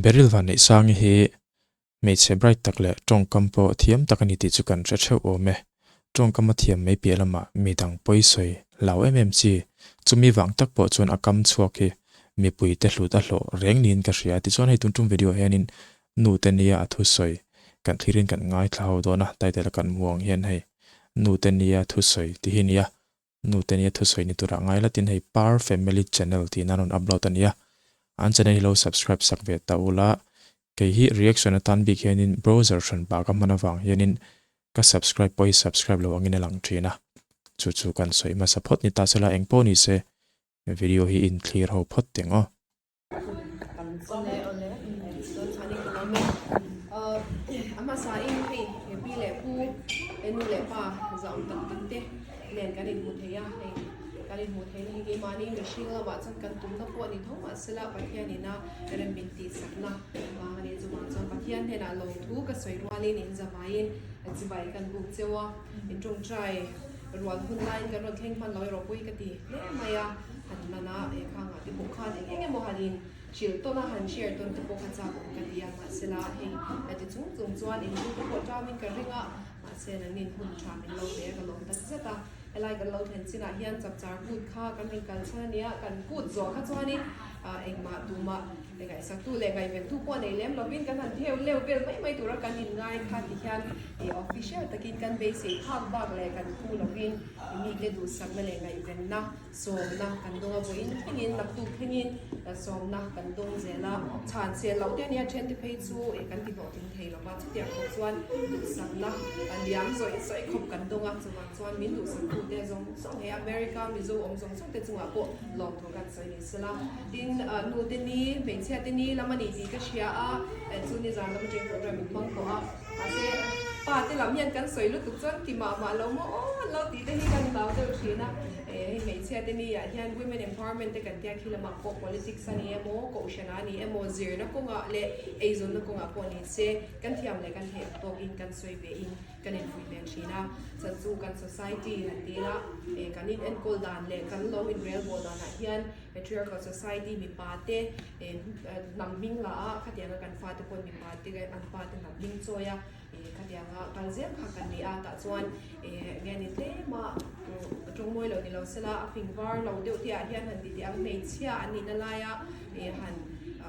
Beryl Vanneihsangi hi hmeichhe bright tak leh tawngkam pawh thiam tak a ni tih chu kan hre theuh awm e. Tawngkam a thiam mai piah lamah mi dang pawi sawi hlau em em chi, chumi vang tak pawh chuan a kam chhuak hi mipuite hlut a hlawh reng niin ka hria. Tichuan hei tun tum video ah hianin nute nia a thusawi kan thlirin kan ngaithla ho dawn a, title a kan hmu ang hian hei nute nia thusawi tih hi nia. Nute nia thusawi ni turah ngai latin hei Par Family Channel tiin an rawn upload a nia. An channel hi lo subscribe sak ve ta ula. Kei hi reaction atan bik hianin browser hran pa ka hman avang hianin ka subscribe pawh hi subscribe lo angin a lang thin a. Chu chu kan sawi hmasa phawt ni ta sela engpawh ni se video hi in thlir ho phawt teng aw. Awle awle chuan chhani ka awm e a hmasa in hei he pi leh pu he nu leh pa zah awm tak tak te nen kan inhmu thei a hei kan inhmu thei na hi keimahni mihring lamah chuan kan tumna pawh a ni tho mahsela Pathian ina rem min tihsakna vang a ni chuvang chuan Pathian hnenah lawmthu ka sawi rualin in zavaiin chibai kan buk cheu a in tawngtai rual hun laiin kan rawn thleng hman lo erawh pawh hi ka ti hle mai a. Han lan a, he khangah te pawh khan eng eng emaw han in hrilh tawn a, han share tawn te pawh kha chak awm ka ti a, mahsela hei a ti chung chung chuan in tu te pawh ṭamin ka ring a, mahse nangin hun ṭha min lo pe a, ka lawm tak zet a, helai kan lo thlen chinah hian chapchar kut kha kan rawn kal chhan a nia, kan kut zawh kha chuanin engmah tumah ngaihsaktu leh ngaihventu pawh nei lem lovin kan han theu leu vel mai mai tura kan inngai kha ti hian official takin kan beisei phak bak leh kan phu lovin mite duhsakna leh ngaihvenna Sawmna kan dawng a, vawiin thlengin, naktuk thlengin sawmna kan dawng zel a, chhan sel loh te a nia, thente phei chu kan ti hlawhtling thei lo va, chutiang khawp chuan duhsakna liam zawih zawih khawp kan dawng a, chuvang chuan min duhsaktute zawng zawng he America Mizo awm zawng zawng te chungah pawh lawmthu kan sawi ni sela. Tin, nute ni, hmeichhia te ni lam a ni tih ka hria a, chu nizan lam atangin program in hmang tawh a, mahse pa te lam hian kan sawi lutuk chuan ti mah mah lo maw aw an lo tih te hi kan hlau deuh thin a. Hei hmeichhia te ni ah hian women empowerment te kan tia khi lamah pawh politics a ni emaw, kohhran a ni emaw, zirna kawngah leh eizawnna kawngah pawh ni se kan thiam leh kan theih ang tawkin kan sawi ve in kan infuih ve thin a. Chan chu kan society han ti ila kan in enkawl dan leh kan lo inrelbawl danah hian patriarchal society mipa te hnam hming la a khatianga kan fate pawn mipa te an pa te hnam hming chawi a. Khatianga kal zel kha kan ni a, tah chuan nge ni tlem a tawngmawi lo ni lo sela a fing var lo deuh te ah hian han ti teh ang hmeichhia an nihna laia han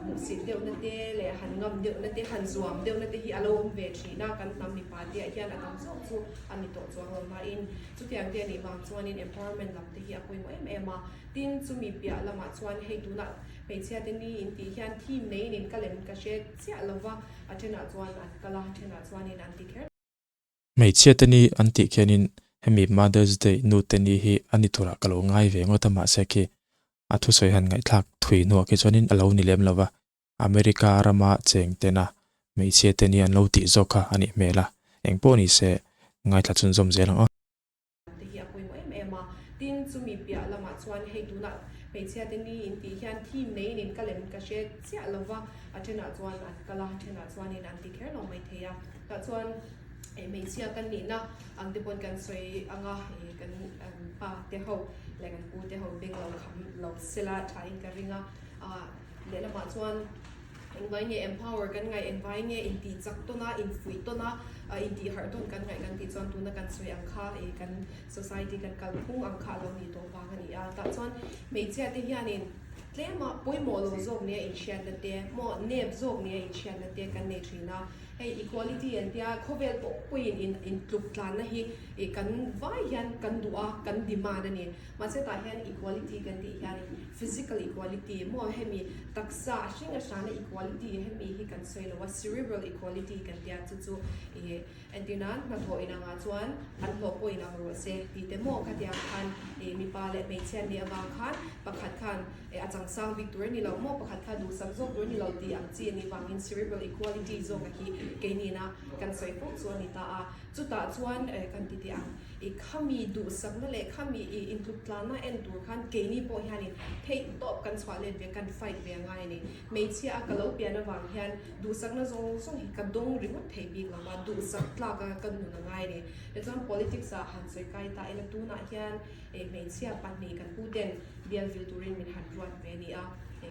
hmuhsit deuhna te leh han ngam deuhna te han zuam deuhna te hi a lo awm ve thin a, kan hnam mipa te ah hian a tam zawk chu a ni tawh chuang lo nain chutiang te a nih vang chuanin empowerment lam te hi a pawimawh em em a, tin chumi piah lamah chuan hei tunah hmeichhia te ni in tih hian theme neiin in ka lem ka hre chiah lo va. A thenah chuan an kal a, a thenah chuanin an ti kher. Hmeichhia te ni an tih khianin hemi Mother's Day nu te ni hi a ni turah ka lo ngai ve ngawt a mahse khi a thusawi han ngaihthlak thui hnuah khi chuanin a lo ni lem lo va, America rama cheng tena hmeichhia te ni an lo tih zawk kha a nih hmel a, engpawh ni se ngaithla chhunzawm zel ang aw. te hi a pawimawh em em a, tin chumi piah lamah chuan hei tunah hmeichhia te ni in tih hian theme neiin in ka lem ka hre chiah lo va, a thenah chuan an kal a, a thenah chuanin an ti kher lo mai thei a, tah chuan eh hmeichhia kan nihna ang te pawn kan sawi ang a, eh kan pa te ho leh kan pu te ho beng lo kham lo sela thain ka ring a, ah lehlamah chuan. Engvai nge empower kan ngaih, engvai nge intih chak tawn a, infuih tawn a, intih harh tawn kan ngaih kan tih chuan tuna kan sawi ang kha ih kan society kan kalphung ang kha a lo nih tawh vang a ni a. Tah chuan hmeichhia te hianin tlema pawimawh lo zawk nia inhriatna te maw nep zawk nia inhriatna te kan nei thin a. Hei equality an tia khawvel pawh pawhin in intluk tlanna hi ih kan vai hian kan duh a, kan demand a ni. Mahse tah hian equality kan tih hianin physical equality maw hemi taksa a hring a hrana equality hemi hi kan sawi lo a, cerebral equality kan tia chu chu ih entir nan hnathawh inangah chuan an hlawh pawh inang rawh se tih te maw khatiang khan ih mipa leh hmeichhia nih avang khan pakhat khan ih a changsang bik tur a ni lo maw pakhat kha duhsak zawk tur a ni lo tih ang chi a nih vangin cerebral equality zawk a hi keinina kan sawi fo chu a ni ta a, chutah chuan kan ti teh ang. I khami duhsakna leh khami i intluk tlanna en tur khan keini pawh hianin theih tawp kan chhuah let ve, kan fight ve a ngai a ni. Hmeichhia a ka lo pian avang hian duhsakna zawng zawng hi ka dawng ringawt thei bik lo va, duhsak tlak a ka nun a ngai a ni. Tichuan politics ah han sawi kai ta ila tunah hian hmeichhia pahnih kan puten bial vil turin min han ruat ve a ni a.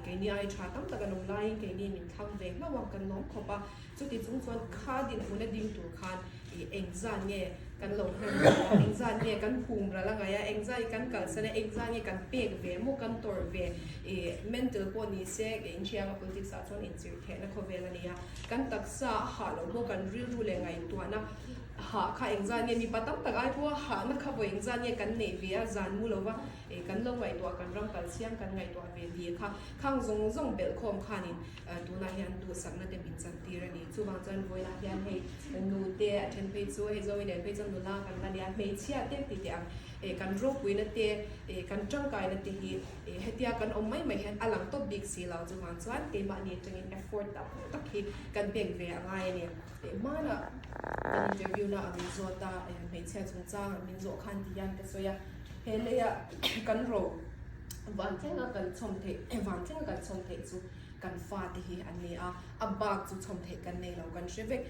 Keini ai tha tam tak an awm laiin keini min thlang ve hlauh a, kan lawm khawp a. Chuti chung chuan kha dinhmun a ding tur khan engzan nge kan lo hman ve a, engzan nge kan phum ral a ngaih a, engzan nge kan kalsan a, engzan nge kan pek ve maw, kan tawrh ve mental pawh ni se inhrianga politics ah chuan inchirh thehna khawvel a ni a. Kan taksa a hah loh maw, kan rilru leh ngaihtuahna hah kha engzan nge mipa tam tak ai pawha hahna kha vawi engzan nge kan neih ve a, zan mu lova kan lo ngaihtuah, kan ram kal chiang kan ngaihtuah ve tih kha khang zawng zawng belhkhawm khanin Tunah hian duhsakna te min chantir a ni. Chuvang chuan vawilah hian hei nu te a then phei chu hei Zoe nen phei chuan nula kan la nia, hmeichhia te ti teh ang kan ropuina te kan tangkaina te hi hetia kan awm mai mai hian a lang tawp bik si lo. Chuvang chuan keimahni atangin effort tam tak hi kan pek ve a ngai a ni. Hmanah kan interview na a min zawt a, hmeichhia chungchang min zawh khan ti hian ka sawi a, he leiah kan ro van thlenga kan chhawm theih van thlenga kan chhawm theih chu kan fate hi an ni a, a bak chu chhawm theih kan nei lo, kan hre vek.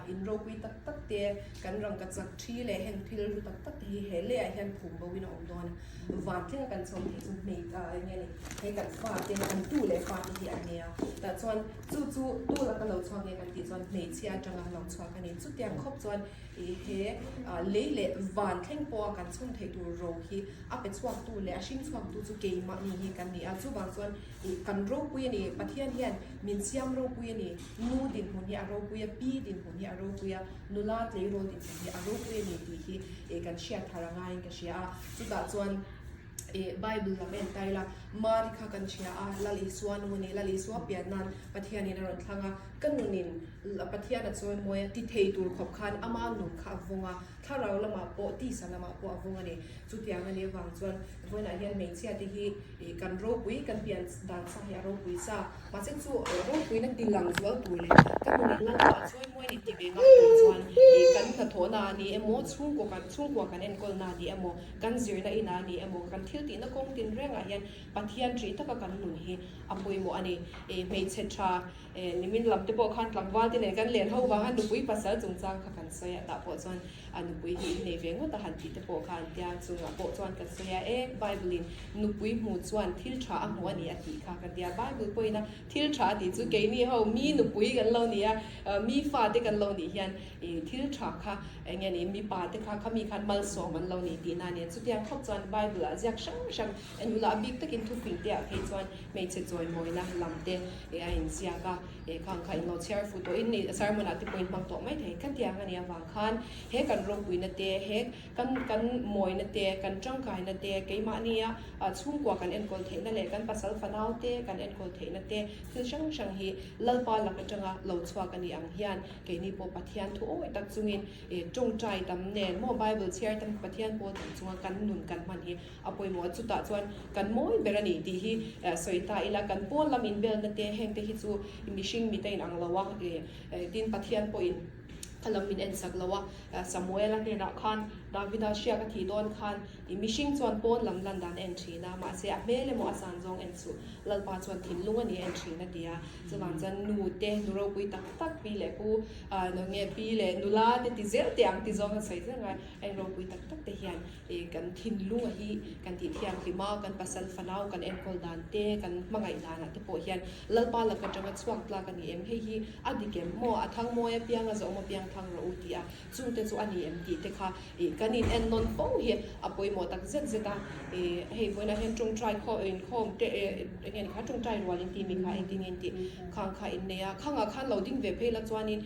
In ropui tak tak te, kan rangka chak thi leh heng thil ru tak tak te hi he leiah hian phum bo in a awm dawn a, van thlenga kan chhawm theih chu hmei eng nge ni, hei kan fate, kan tu leh fate hi an ni a, tah chuan chu chu tu laka lo chhuak nge kan tih chuan hmeichhia atanga lo chhuak a ni. Chutiang khawp chuan he lei leh van thleng pawha kan chhawm theih tur ro hi a pe chhuaktu leh a hring chhuaktu chu keimahni hi kan ni a, chuvang chuan Ih, kan ropui a ni. Pathian hian min siam ropui a ni. Nu dinhmun hi a ropui a, pi dinhmun hi a ropui a, nula tleirawl dinhmun hi a ropui a ni tih hi ih kan hriat thar a ngaiin ka hria a. Chutah chuan ih Bible lam en ta ila, Mari kha kan hria a, Lal Isua nu a ni. Lal Isua pian nan Pathianin a rawn thlang a, ka nunin Pathian a chawimawi a ti thei tur khawp khan ama nun kha a vawng a, thlarau lamah pawh tisa lamah pawh a vawng a ni. Chutiang a nih avang chuan vawiinah hian hmeichhia te hi Ih kan ropui kan pian dan sa hi a ropui sa. Mahse chu ropuina ti lang zual tur leh ka hmun in Lalpa a chawi mawi a ni tih ve ngam tur chuan ih kan hnathawhna a ni emaw, chhungkaw kan chhungkua kan enkawlna a ni emaw, kan zirna inah a ni emaw, kan thil tihna kawng tin rengah hian Pathian ṭih taka kan nun hi a pawimawh a ni. Ih hmeichhe ṭha Nimin lam te pawh khan tlangval te nen kan len ho vang a, nupui pasal chungchang kha kan sawi a, tah pawh chuan a nupui hi innei ve ngawt a han tih te pawh kha an tia, chungah pawh chuan kan sawi a, e Bible in nupui hmu chuan thil tha a hmu a ni a tih kha kan tia, Bible pawhin a thil tha a tih chu keini ho mi nupui kan lo ni a, mi fa te kan lo nih hian thil tha kha eng nge ni mipa te kha khami khan malsawm an lo ni tihna a ni a, chutiang khawp chuan Bible ah ziak hrang hrang en ula a bik takin thufing te ah phei chuan hmeichhe chawimawina lam te eh a inziak a, eh khang kha inlo chhiar fuh tawh in sermon ah te pawh in hmang tawh mai thei. Khatiang a nih avang khan he kan ropuina te, he kan kan mawina te, kan tangkaina te, keimahnia chhungkua kan enkawl theihna leh kan pasal fanau te kan enkawl theihna te thil hrang hrang hi Lalpa lak atanga lo chhuak a nih ang hian keini pawh Pathian thu awi tak chungin eh tawngtai tam nen maw Bible chhiar tam Pathian pawl tam chunga kan nun kan hman hi A pawimawh a, chutah chuan kan mawi ber a ni tih hi sawi ta ila, kan pawn lam inbelna te heng te hi chu mihring mite in ang lo a, tin Pathian pawhin a lam min ensak lo a, Samuela hnenah khan Davida hriak a thih dawn khan mihring chuan pawn lam lan dan a en thin a, mahse a hmel emaw a san zawng en suh, Lalpa chuan thinlung a ni a en thin a ti a, chuvang chuan nu te, nu ropui tak tak pi leh pu, nge pi leh nula te ti zel teh ang ti zawng a sawi zel ngai, a en ropui tak tak te hian. Kan thinlunga hi kan tih thianghlim a, kan pasal fanau kan enkawl dan te, kan hmangaih danah te pawh hian Lalpa lak atanga chhuak tlak a ni em? Hei hi a dik em? Maw a thang mawi apiang a zawhawm apiang thang rawh u tih a, chungte chu a ni em tih te kha kan in en nawn fo hi a pawimawh tak zet zet a. Hei vawiinah hian tawngtai khaw inkhawm te eng nge ni kha tawngtai rual in tih mi kha engtin nge in tih khang kha in nei a, khangah khan lo ding ve phei la chuanin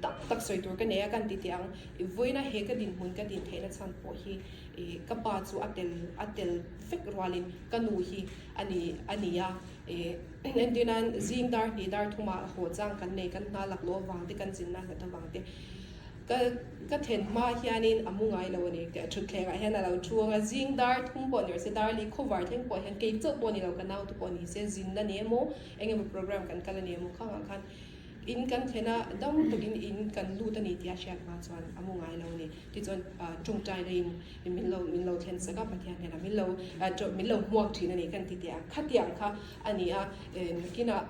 tam tak sawi tur ka nei a kan ti teh ang. I vawiina he ka dinhmun ka din theihna chhan pawh hi i ka pa chu a tel a tel vek rualin ka nu hi a ni a ni a. I entir nan zing dar hnih dar thumah haw chang kan nei kan hna lak loh avang te kan zinna hlat avang te ka ka then hma hianin a mu ngai lo a ni. Thutthlengah hian a lo thu ang a, zing dar thum pawh ni rawh se dar li khawvar thleng pawh hian kei chauh pawh ni lo ka naute pawh ni se zinna ni emaw eng emaw program kan kal a ni emaw khangah khan In kan thlen a, dam takin in kan lut a ni tih a hriat hma chuan a mu ngai lo a ni. Tichuan tawngtaina in min lo min lo thlen sak a, Pathian hnenah min lo min lo hmuak thin a ni kan ti teh a. Khatiang kha a ni a, nakinah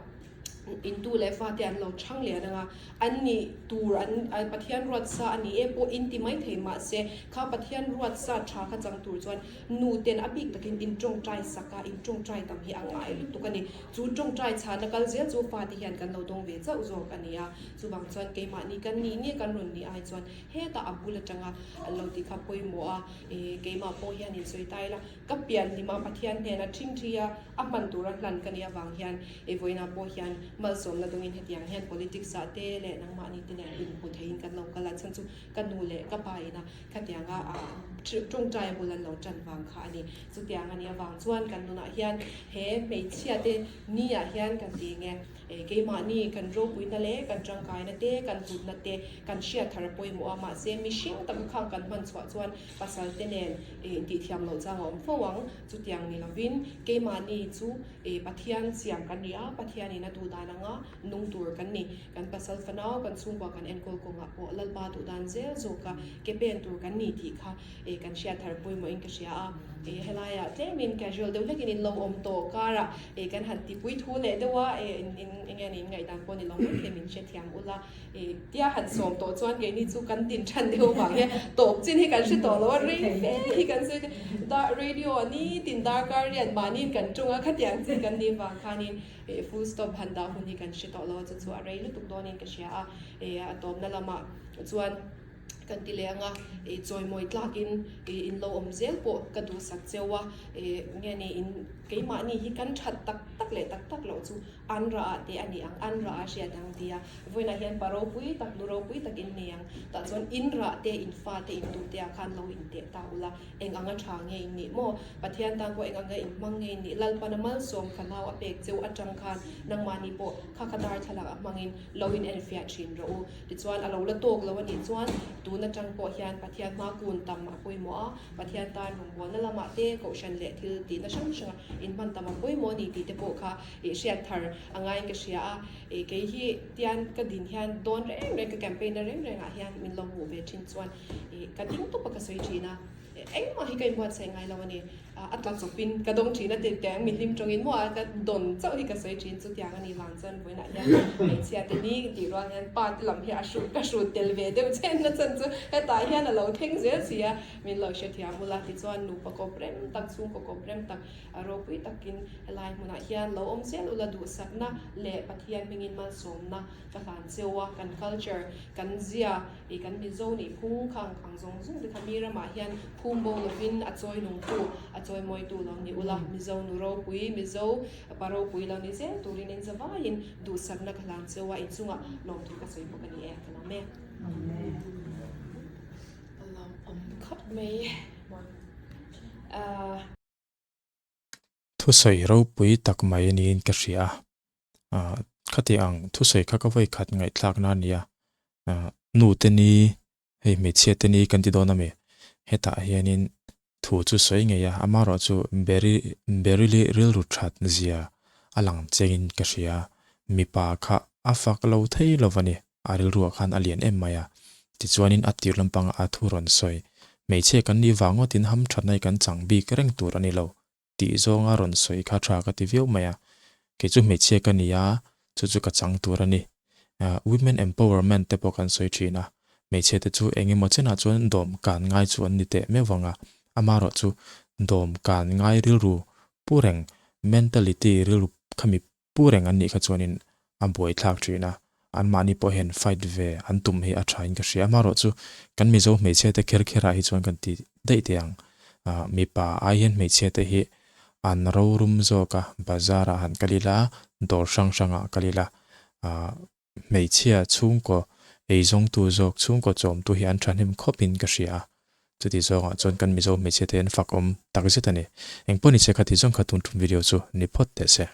In tu leh fate an lo chhang lian ang a, an nih tur an Pathian ruat sa a ni e pawh in ti mai thei mahse kha Pathian ruat sa tha kha chang tur chuan nu ten a bik takin in tawngtai sak a, in tawngtai tam hi a ngai lutuk a ni. Chu tawngtai chhana kal zel chu fate hian kan lo dawng ve chauh zawk a ni a, chuvang chuan keimahni kan nih nge kan rawn nih ai chuan hetah a bul atanga an lo ti kha pawimawh a, keimah pawh hian in sawi ta ila Ka pian hlima Pathian hnena ṭhingṭhi a, a hman tura hlan ka nih avang hian i vawiinah pawh hian malsawmna dawngin hetiang hian politics ah te leh nangmahni te nen inhmu theiin kan lo kal a, chhan chu ka nu leh ka pa ina khatianga ṭawngṭai a bul an lo ṭan vang kha a ni. Chutiang a nih avang chuan kan nunah hian he hmeichhia te ni ah hian kan ti nge keimahni kan ropuina leh kan ṭangkaina te kan hlutna te kan hriat thar a pawimawh a, mahse mihring taka khang kan hman chhuah chuan Pasal te nen intihthiam loh chang a awm fo ang. Chutiang ni lovin keimahni chu Pathian siam kan ni a, Pathianin a duh dan anga nung tur kan ni. Kan pasal fanau, kan chhungkua kan enkawl kawngah pawh Lalpa duh dan zel zawka ke pen tur kan ni tih kha kan hriat thar pawimawhin ka hria a. Helaiah tlemin casual deuh hlekin in lo awm tawh karah kan han tipui thu leh deuh a, eng nge ni in ngaihdan pawh ni lo mai thei min hrethiam ula. Tia han sawm tawh chuan keini chu kan din than deuh vang hian tawp chin hi kan hre tawh lo a, rei fe hi kan sawi te dar radio a nitin darkar riat mahniin kan tung a khatiang chi kan nih vang khanin full stop han dah hun hi kan hre tawh lo a chu chu a rei lutuk dawnin ka hria a, a tawpna lamah chuan kan ti leh ang a, chawimawi tlakin in lo awm zel pawh ka duhsak cheu a, nge ni in keimahni hi kan that tak tak leh tak tak loh chu An rah ah te a ni ang, an rah a hriat ang tia vawiinah hian pa ropui tak, nu ropui tak in nei ang. Tah chuan in rah te, in fa te, in tu te ah khan lo in teh ta ula, eng anga tha nge in nih maw? Pathian tan pawh eng anga in hmang nge in nih? Lalpana malsawm fanau a pek cheu atang khan nangmahni pawh kha kha darthlalang a hmangin lo in enfiah thin rawh u. Tichuan a lo la tawk lo a nih chuan tun atang pawh hian Pathian hma kun tam a pawimawh a, Pathian tan rawngbawlna lamah te, kohhran leh thil tihna hrang hranga in hman tam a pawimawh a ni tih te pawh kha I hriat thar a ngaiin ka hria a, i kei hi tian ka din hian dawn reng reng ka campaign na reng reng ah hian min lo hmuh ve thin chuan i ka ding tawp a ka sawi thin a, engmah hi ka inbuatsaih ngai lo a ni, a tla chawp in ka dawng thin a ti teng mi hlim tawng in maw a ka dawn chauh hi ka sawi thin chutiang a ni vang chuan vawiinah hian hmeichhia te ni tih rual hian pa te lam hi a hrut ka hrut tel ve deuh chen na chan chu hetah hian a lo thleng zel si a, min lo hrethiam ula tichuan nupa kawp rem tak chhungkaw kawp rem tak A ropui takin helai hmunah hian lo awm zel ula duhsakna leh Pathian hmingin malsawmna ka hlan cheu a, kan culture, kan zia, ih kan Mizo nih phung kha ang ang zawng zawng te kha mi ramah hian phum bo lovin a chawi nungtu, a chawi mawitu lo ni ula, Mizo nu ropui, Mizo pa ropui lo ni zel turin in zavaiin duhsakna ka hlan cheu a, inchungah lawmthu ka sawi bawk a ni e, ka lawm e. Ka lawm khawp mai. Thusawi ropui tak mai niin ka hria a, ah khati ang thusawi kha ka vawi khat ngaihthlakna a nia, ah nu te ni hei hmeichhia te ni kan ti dawn a mi, hetah hianin thu chu sawi ngei a, amaherawhchu Bery Beryli rilru that zia a lang chengin ka hria, mipa kha a fak lo thei lo va ni. A rilruah khan a lian em mai a. Tichuanin a tir lampanga a thu rawn sawi, Hmeichhia kan nih vang ngawtin hamthatna hi kan chang bik reng tur a ni lo, tih zawnga rawn sawi kha tha ka ti viau mai a. Kei chu hmeichhia ka ni a, chu chu ka chang tur a ni. Women empowerment te pawh kan sawi thin a, hmeichhia te chu eng emaw chenah chuan dawm kan ngai chu an ni teh meuh vang a, amaherawh chu dawm kan ngai rilru pu reng mentality rilru khami Pu reng an nih kha chuanin a buaithlak thin a, anmahni pawh hian fight ve an tum hi a tha in ka hria. Amaherawh chu kan Mizo hmeichhia te kher kher ah hi chuan kan ti daih teh ang. Mipa ai hian hmeichhia te hi an rorum zawk a, bazar ah han kal ila, dawr hrang hrang ah kal ila, hmeichhia chhungkaw eizawngtu zawk chhungkaw chawmtu hi an thahnem khawp in ka hria a. Chuti zawngah chuan kan Mizo hmeichhia te an fakawm takzet a ni. Engpawh ni se kha ti zawng kha tun tum video chu ni phawt teh se.